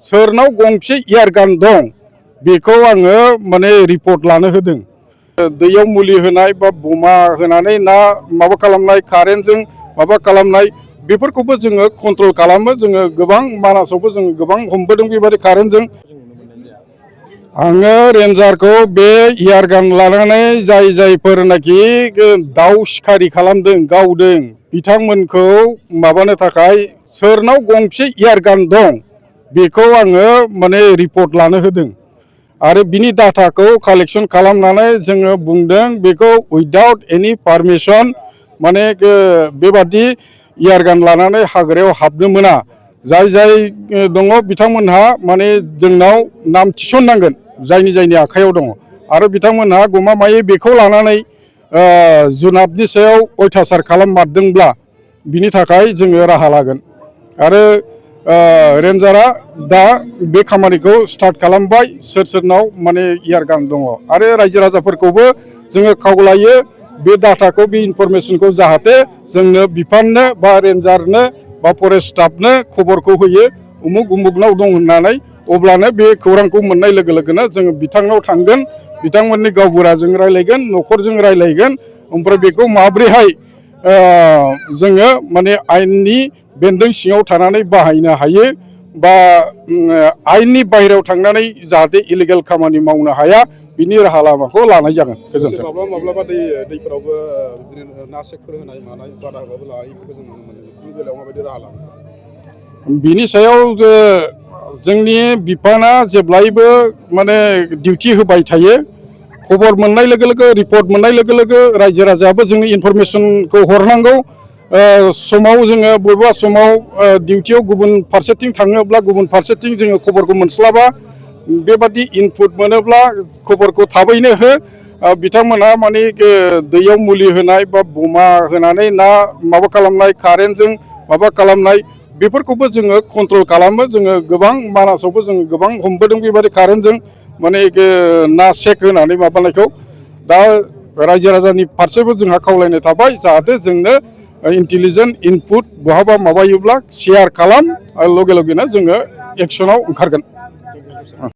सोरनाव गंसे एयारगान दं बेखौ आङो माने रिपर्ट लानो होदों। दैयाव मुलि होनाय बा बमा होनानै ना माबा खालामनाय कारेन्टजों माबा खालामनाय बेफोरखौबो जोङो कन्ट्रल खालामो। जोङो गोबां मानासावबो जोङो गोबां हमबोदों बेबायदि कारेन्टजों। आङो रेन्जारखौ बे एयारगान लानानै जायफोरनाखि दाउ सिखारि खालामदों गावदों बिथांमोनखौ माबानो थाखाय सोरनाव गंसे एयारगान दं बेखौ आङो माने रिपर्ट लानो होदों आरो बिनि डाटाखौ कालेक्शन खालामनानै जोङो बुंदों बेखौ उइदाउट एनि पारमिशन माने बेबादि एयारगान लानानै हाग्रायाव हाबनो मोना। जाय दङ बिथांमोनहा माने जोंनाव नाम थिसननांगोन जायनि आखायाव दङ आरो बिथांमोनहा गमामायै बेखौ लानानै जुनादनि सायाव अयथासार खालाममारदोंब्ला बिनि थाखाय जोङो राहा लागोन। आरो रेन्जारा दा बे खामानिखौ स्टार्ट खालामबाय सोरनाव माने एयारगान दङ आरो रायजो राजाफोरखौबो जोङो खावलायो बे डाटाखौ बे इनफरमेशनखौ जाहाथे जोंनो बिफाननो बा रेन्जारनो बा फरेस्ट स्टाफनो खबरखौ होयो उमुक उमुकनाव दं होननानै। अब्लानो बे खौरांखौ मोननाय लोगो लोगोनो जोङो बिथांनाव थांगोन, बिथांमोननि गावबुराजों रायलायगोन, न'खरजों रायलायगोन, ओमफ्राय बेखौ माब्रैहाय जोङो माने आयेननि बेन्दों सिङाव थानानै बाहायनो हायो बा आयेननि बाहेरायाव थांनानै जाहाथे इलिगेल खामानि मावनो हाया बिनि राहा लामाखौ लानाय जागोन। गोजोन्थों। माब्लाबा दैफोरावबो बिदिनो ना सेकफोर होनाय मानाय बादा होबाबो लायैखौबो जों नुनो मोनो। बेफोरनि बेलायाव माबायदि राहा लागोन? बिनि सायाव जोंनि बिफाना जेब्लायबो माने डिउटि होबाय थायो। खबर मोननाय लोगो लोगो रिपर्ट मोननाय लोगो लोगो रायजो राजायाबो जोंनि इनफरमेशनखौ हरनांगौ। समाव जोङो बबेबा समाव डिउटियाव गुबुन फारसेथिं थाङोब्ला गुबुन फारसेथिं जोङो खबरखौ मोनस्लाबा। बेबादि इनपुट मोनोब्ला खबरखौ थाबैनो हो। बिथांमोनहा माने दैयाव मुलि होनाय बा बमा होनानै ना माबा खालामनाय कारेन्टजों माबा खालामनाय बेफोरखौबो जोङो कन्ट्रल खालामो। जोङो गोबां मानासावबो जोङो गोबां हमबोदों बेबायदि कारेन्टजों माने ना सेक होनानै माबानायखौ। दा रायजो राजानि फारसेबो जोंहा खावलायनाय थाबाय जाहाथे जोंनो इन्टेलिजेन्ट इनपुट बहाबा माबायोब्ला शेयार खालाम आरो लगे लगेनो जोङो एक्सनाव ओंखारगोन।